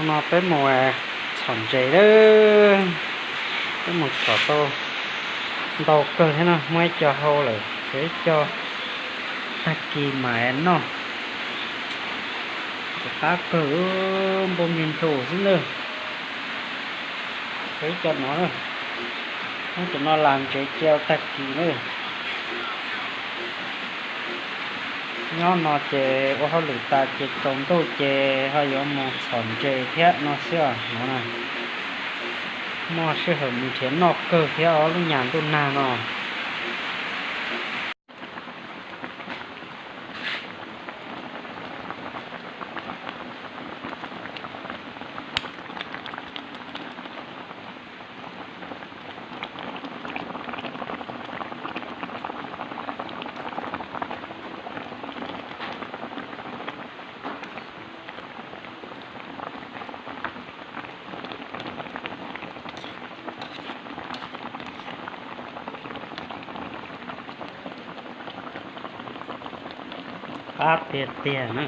No peb mus txhom ntses lawm. Peb mus txhom tau ntau kawg thiab no, muaj ib co hau lawm, tshuav ib co tag kis mam noj. Qab kawg, npau nti ntsuj xwb na. Tshuav ib co no, muab cov no las ntsev cia tag kis na. Nyob no ces ua hauj lwm tas ces tsaus ntuj ces ho yuav mus txhom ntses thiab no xwb os no na. Muaj sij hawm mus nrhiav noj kawg thiab os lub nyam ntuj nag no. Qab tiag tiag na.